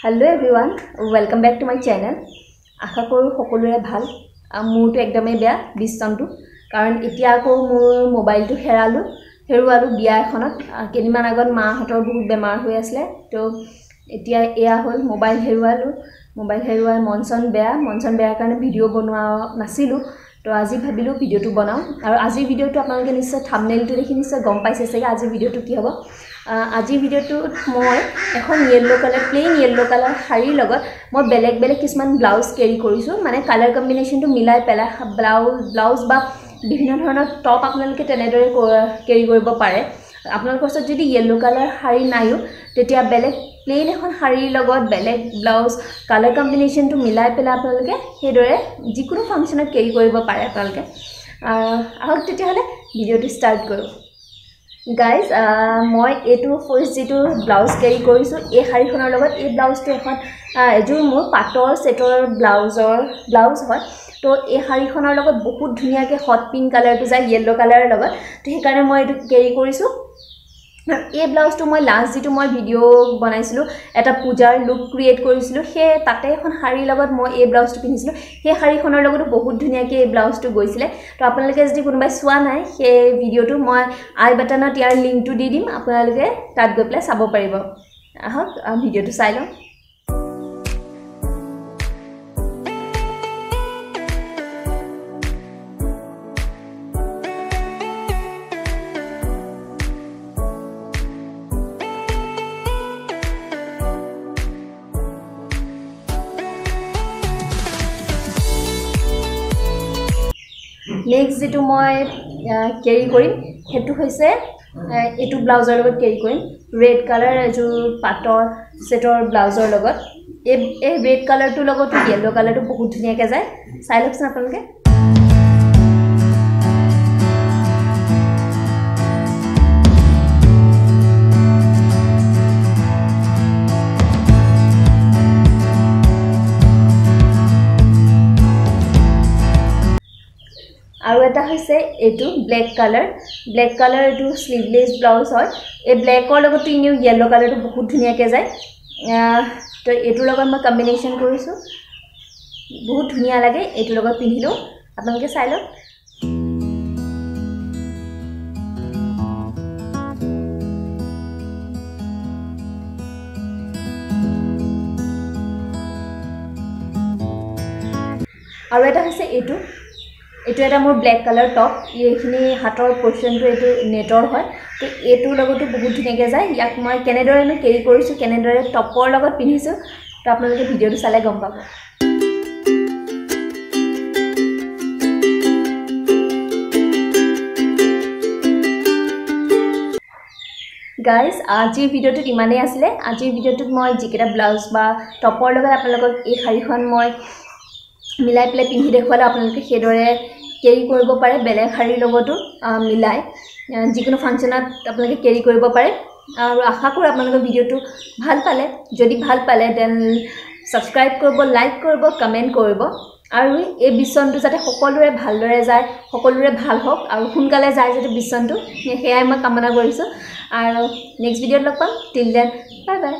Hello everyone, welcome back to my channel. আশা কৰোঁ সকলোৰে ভাল। মোৰতো একদমেই বেয়া বিচনটো, কাৰণ এতিয়া আকৌ মোৰ মোবাইলটো হেৰুৱালোঁ বিয়া এখনত। কেইদিনমান আগত মাহঁতৰ বহুত বেমাৰ হৈ আছিলে, তো এতিয়া এয়া হ'ল মোবাইল হেৰুৱালোঁ। মোবাইল হেৰুৱাই মন চন বেয়া, মন চন বেয়াৰ কাৰণে ভিডিঅ' বনোৱা নাছিলোঁ, তো আজি ভাবিলোঁ ভিডিঅ'টো বনাওঁ। আৰু আজিৰ ভিডিঅ'টো আপোনালোকে নিশ্চয় থাম্বনেইলটো দেখি নিশ্চয় গম পাইছে চাগে আজিৰ ভিডিঅ'টো কি হ'ব। আজিৰ ভিডিঅ'টোত মই এখন yellow colour, plain yellow colour শাৰীৰ লগত মই বেলেগ বেলেগ কিছুমান ব্লাউজ কেৰি কৰিছোঁ, মানে কালাৰ কম্বিনেশ্যনটো মিলাই পেলাই ব্লাউজ বা বিভিন্ন ধৰণৰ টপ আপোনালোকে তেনেদৰে কেৰি কৰিব পাৰে। আপোনালোকৰ ওচৰত যদি য়েল্ল' কালাৰ শাৰী নাইও, তেতিয়া বেলেগ প্লেইন এখন শাৰীৰ লগত বেলেগ ব্লাউজ কালাৰ কম্বিনেশ্যনটো মিলাই পেলাই আপোনালোকে সেইদৰে যিকোনো ফাংচনত কেৰি কৰিব পাৰে আপোনালোকে। আহক তেতিয়াহ'লে ভিডিঅ'টো ষ্টাৰ্ট কৰোঁ। গাইজ, মই এইটো ফাৰ্ষ্ট যিটো ব্লাউজ কেৰি কৰিছোঁ এই শাৰীখনৰ লগত, এই ব্লাউজটো এখন এযোৰ মোৰ পাটৰ ছেটৰ ব্লাউজ হয়। তো এই শাৰীখনৰ লগত বহুত ধুনীয়াকৈ হট পিংক কালাৰটো যায় য়েল্ল' কালাৰৰ লগত, তো সেইকাৰণে মই এইটো কেৰি কৰিছোঁ। এই ব্লাউজটো মই লাষ্ট যিটো মই ভিডিঅ' বনাইছিলোঁ, এটা পূজাৰ লুক ক্ৰিয়েট কৰিছিলোঁ, সেই তাতে এখন শাৰীৰ লগত মই এই ব্লাউজটো পিন্ধিছিলোঁ। সেই শাৰীখনৰ লগতো বহুত ধুনীয়াকৈ এই ব্লাউজটো গৈছিলে। তো আপোনালোকে যদি কোনোবাই চোৱা নাই সেই ভিডিঅ'টো, মই আই বাটনত ইয়াৰ লিংকটো দি দিম, আপোনালোকে তাত গৈ পেলাই চাব পাৰিব। আহক ভিডিঅ'টো চাই লওঁ। নেক্সট যিটো মই কেৰি কৰিম সেইটো হৈছে এইটো ব্লাউজৰ লগত কেৰি কৰিম, ৰেড কালাৰ এযোৰ পাটৰ ছেটৰ ব্লাউজৰ লগত। এই ৰেড কালাৰটোৰ লগতো য়েল্ল' কালাৰটো বহুত ধুনীয়াকৈ যায়, চাই লওকচোন আপোনালোকে। আৰু এটা হৈছে এইটো ব্লেক কালাৰ, ব্লেক কালাৰ এইটো শ্লিভলেছ ব্লাউজ হয়। এই ব্লেকৰ লগতো এনেও য়েল্ল' কালাৰটো বহুত ধুনীয়াকৈ যায়। তো এইটোৰ লগত মই কম্বিনেশ্যন কৰিছোঁ, বহুত ধুনীয়া লাগে এইটোৰ লগত পিন্ধিলেও, আপোনালোকে চাই লওক। আৰু এটা হৈছে এইটো, এইটো এটা মোৰ ব্লেক কালাৰ টপ, এইখিনি হাতৰ পৰ্চনটো এইটো নেটৰ হয়, তো এইটোৰ লগতো বহুত ধুনীয়াকৈ যায়। ইয়াক মই কেনেদৰেনো কেৰি কৰিছোঁ, কেনেদৰে টপৰ লগত পিন্ধিছোঁ, তো আপোনালোকে ভিডিঅ'টো চালে গম পাব। গাইজ, আজিৰ ভিডিঅ'টোত ইমানেই আছিলে। আজিৰ ভিডিঅ'টোত মই যিকেইটা ব্লাউজ বা টপৰ লগত আপোনালোকক এই শাৰীখন মই মিলাই পেলাই পিন্ধি দেখুৱালে, আপোনালোকে সেইদৰে কেৰি কৰিব পাৰে, বেলেগ শাৰীৰ লগতো মিলাই যিকোনো ফাংচনত আপোনালোকে কেৰি কৰিব পাৰে। আৰু আশা কৰোঁ আপোনালোকে ভিডিঅ'টো ভাল পালে। যদি ভাল পালে then subscribe কৰিব, লাইক কৰিব, কমেণ্ট কৰিব। আৰু এই বিচনটো যাতে সকলোৰে ভালদৰে যায়, সকলোৰে ভাল হওক আৰু সোনকালে যায় যাতে বিচনটো, সেয়াই মই কামনা কৰিছোঁ। আৰু নেক্সট ভিডিঅ'ত লগ পাম। Till then, bye bye.